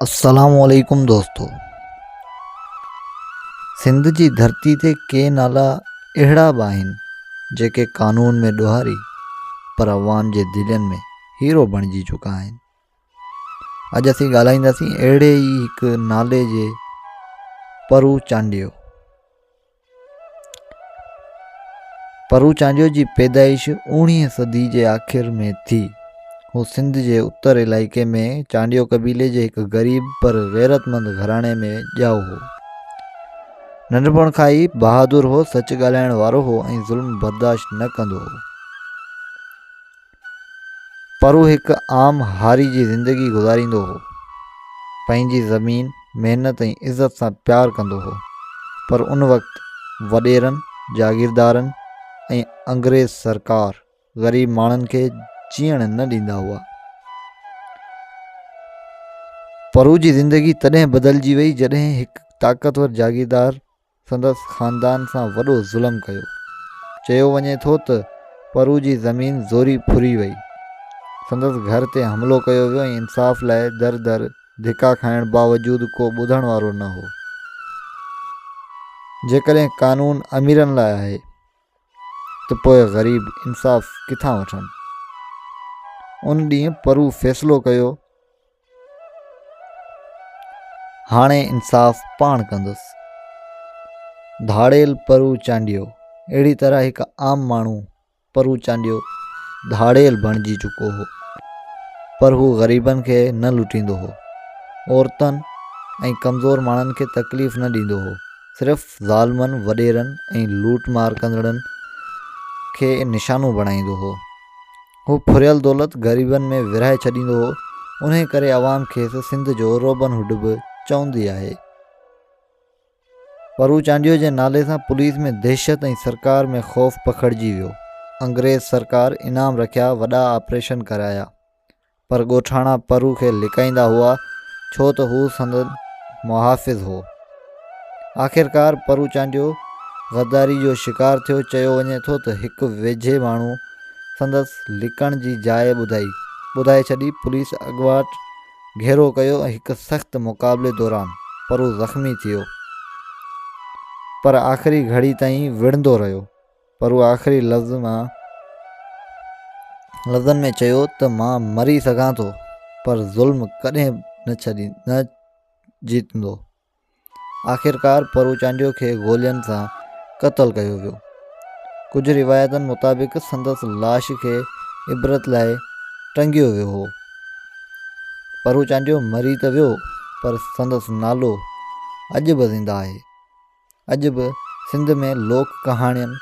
السلام عليڪم دوستو سنڌ جي ڌرتي تي ڪي نالا اهڙا به آهن جيڪي قانون ۾ ڏوهاري پر عوام جي دلين ۾ هيرو بڻجي چڪا آهن اڄ اسين ڳالهائينداسين اهڙي ئي هڪ نالي جي پرو چانڊيو پرو چانڊيو جي پيدائش اوڻيهين صدي جي آخر ۾ ٿي. هو سنڌ جي اتر علائقي ۾ چانڊيو قبيلي جي هڪ غريب پر غيرتمند گهراڻي ۾ ڄائو هو. ننڍپڻ کان ئي بهادر هو، سچ ڳالهائڻ وارو هو ۽ ظلم برداشت نه ڪندو هو. پرو هڪ عام هاري جي زندگي گذاريندو هو. پنهنجي زمين، محنت ۽ عزت سان پيار ڪندو هو. پر ان وقت وڏيرن، جاگيردارن ۽ انگريز سرڪار غريب ماڻهن کي جيئڻ نه ڏيندا هئا. پرو جي زندگي تڏهن بدلجي وئي جڏهن هڪ طاقتور جاگيردار سندس خاندان سان وڏو ظلم ڪيو. چيو وڃي ٿو ته پرو جي زمين زوري ڦري وئي. سندس گهر تي حملو ڪيو ويو ۽ انصاف لاء در در ڌڪا کائڻ باوجود ڪو ٻڌڻ وارو نه هو. جيڪڏهن قانون اميرن لاء آهي ته پوء غريب انصاف ڪٿان وٺن؟ ان ڏينهن پرو فيصلو ڪيو هاڻي انصاف پاڻ ڪندس. ڌاڙيل پرو چانڊيو اهڙي طرح هڪ عام ماڻهو پرو چانڊيو ڌاڙيل بڻجي چڪو هو پر هو غريبن کي نه لٽيندو هو عورتن ۽ ڪمزور ماڻهن کي تڪليف نه ڏيندو هو صرف ظالمن وڏيرن ۽ لوٽ مار ڪندڙن کي نشانو بڻائيندو هو هو ڦريل دولت غريبن ۾ ورهائي ڇڏيندو هو، انهيء ڪري عوام کيس سنڌ جو روبن هوڊ به چوندي آهي. پرو چانڊيو جي نالي سان پوليس ۾ دهشت ۽ سرڪار ۾ خوف پکڙجي ويو. انگريز سرڪار انعام رکيا وڏا آپريشن ڪرايا. پر ڳوٺاڻا پرو کي لڪائيندا هئا ڇو ته هو سندن محافظ هو. آخرڪار پرو چانڊيو غداري جو شڪار ٿيو چيو وڃي ٿو ته هڪ ويجهي ماڻهو سندس لڪڻ جي جاء ٻڌائي ٻڌائي ڇڏي پوليس اڳواٽ گهيرو ڪيو ۽ هڪ سخت مقابلي دوران پرو زخمي ٿيو پر آخري گهڙي تائين وڙهندو رهيو. پر هو آخري لفظ مان لفظن ۾ چيو ته مان مري سگهان ٿو پر ظلم ڪڏهن نه ڇڏي نه جيتندو. آخرڪار پرو چانڊيو کي گولين سان قتل ڪيو ويو. ڪجهه روايتن مطابق سندس لاش کي عبرت لاء ٽنگيو ويو هو. پرو چانڊيو مري ته ويو پر سندس نالو اڄ به زنده آهي. اڄ به سنڌ ۾ لوڪ ڪهاڻين،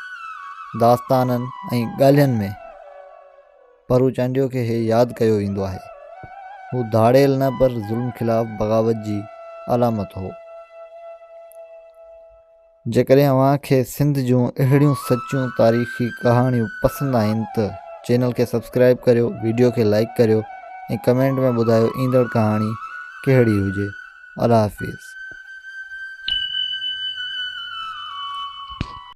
داستانن ۽ ڳالهين ۾ پرو چانڊيو کي هي ياد ڪيو ويندو آهي. هو ڌاڙيل نه پر ظلم خلاف بغاوت جي علامت هو. جيڪڏهن اوهان کي سنڌ جون اهڙيون سچيون تاريخي ڪهاڻيون پسند آهن ته چينل کي سبسڪرائب ڪريو، ويڊيو کي لائيڪ ڪريو ۽ ڪمينٽ ۾ ٻڌايو ايندڙ ڪهاڻي ڪهڙي هجي. الله حافظ.